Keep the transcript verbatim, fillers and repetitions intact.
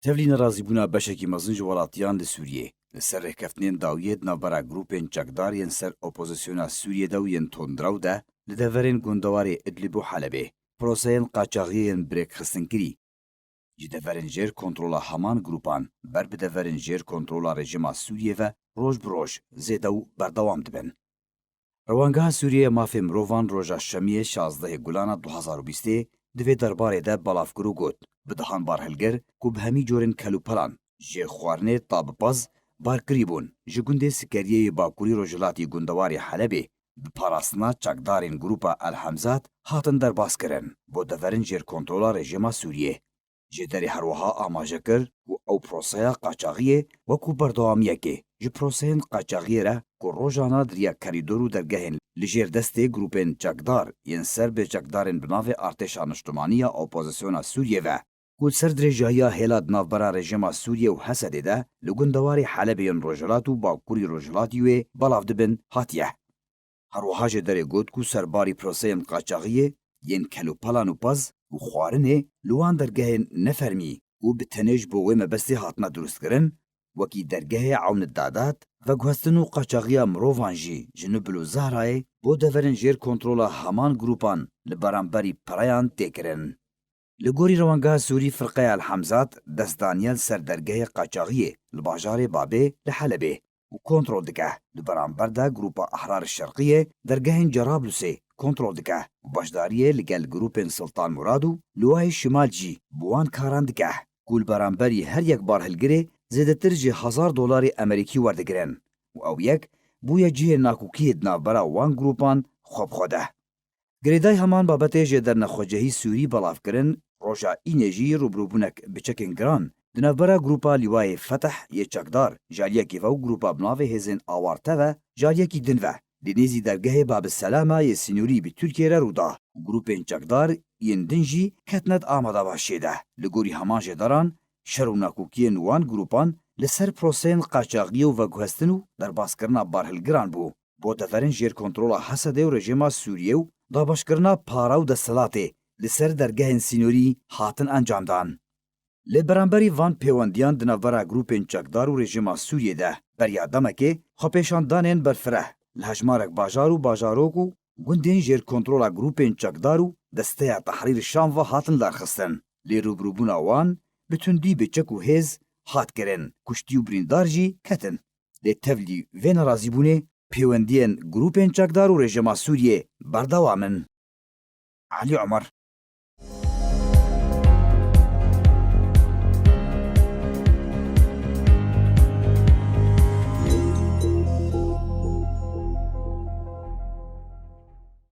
Tevlî nerazîbûna beşekî mezin ji welatiyan li Sûriyê, li ser rêkeftinên dawiyê di navbera grûpên çekdar yên ser opozisyona Sûriyê de û yên tundrew de li deverên gundewarê Idlib û Helebê, proseyên qaçaxiyê yên birêkxistinkirî ji deverên jêr kontrola heman grûpan ber bi deverên jêr kontrola rejîma Sûriyê ve roj bi roj zêde û berdewam dibin. Rewangeha Sûriyê ya Mafê Mirovan roja Şemiyê şazdehê Gulana du hazar û bîstê di vê derbarê de belav kir û got, bi dehan barhilgir ku bi hemî corên kelûpelan, jêr xwarinê ta bi pez, bar kirîbûn, ji gundê Sikeriyê yê bakurî rojhilatî gundewarê Helebê bi parastina çekdarên grûpa El Hemzat hatin derbas kirin, bo deverin jêr kontrola rejîma Sûriyê. Jêderê herwiha amaje kir ku ew proseya qaçaxiyê wekû berdewamiyekê ji proseyên qaçaxiyê re ku rojana di riya kerîdor û dergehên li jêr destê grûpên çekdar yên ser bê çekdarên bi navê Artêşa Niştimanî ya Opozisyona Sûriyê ve ku li ser dirêjahiya hêla di navbera rejîma Sûriyê û Hesedê de li gundewarê Helebê yên rojhilat û bakurî rojhilatî wê belav dibin, hatiye. Her wiha jêderê got ku serbarî proseyên qaçaxiyê yên kelûpelan û pez û xwarinê li wan dergehên nefermî û bi tenê ji bo wê mebestê hatine dirustkirin, wekî dergehê ewnid dadat, veguhestin û qaçaxiya mirovan jî ji Nubil û Zahrayê bo deverên jêr kontrola heman grûpan li beramberî pereyan tê kirin. Li gorî Rewangeha Sûrî, firqeya El Hemzat dest daniye li ser dergehê qaçaxiyê li bajarê Babê li Helebê û kontrol dike. Li beramber de Grûpa Ahrar Şerqiyê dergehên Cerablusê kontrol dike û beşdariyê li gel grûpên Sultan Murad û Liwayê Şimal jî bi wan karan dike, ku li beramberî her yek barhilgirê zêdetir ji hezar dolarê Amerîkî werdigirin û ew yek bûye cihê nakokiyê di navbera wan grûpan xwe bi xwe de. Girêdayî heman babetê jêder nexwecihî Sûrî belav kirin, roja Înê jî rûbirûbûnek bi çekên giran di navbera grûpa Lîwayê Fetih yê çekdar ji aliyekî ve û grûpa bi navê Hêzên Awarte ve ji aliyekî din ve li nêzî dergehê Bab-i Selama yê sînorî bi Tirkiyê re rû da. Grûpên çekdar yên din jî ketine di amadebaşiyê de. Li gorî heman jêderan, şer û nakokiyên wan grûpan li ser proseyên qaçaxiyê û veguhestin û derbaskirina barhilgiran bû. Bo deverên jêr kontrola Hesedê û rejîma Sûriyê û dabeşkirina para û desthilatê li ser dergehên sînorî hatin encamdan. Li beramberî van pêwendiyan di navbera grûpên çekdar û rejîma Sûriyê de beriya demekê xwepêşandanên berfireh li hejmarek bajar û bajarok û gundên jêr kontrola grûpên çekdar û Desteya Tehrîr Şam ve hatin darxistin. Lê rûbirûbûna wan bi tundî bi çek û hêz hat kirin, kuştî û birîndar jî ketin. Lê tevlî vê nerazîbûnê pêwendiyên grûpên çekdar û rejîma Sûriyê berdewam in. Elî Omer,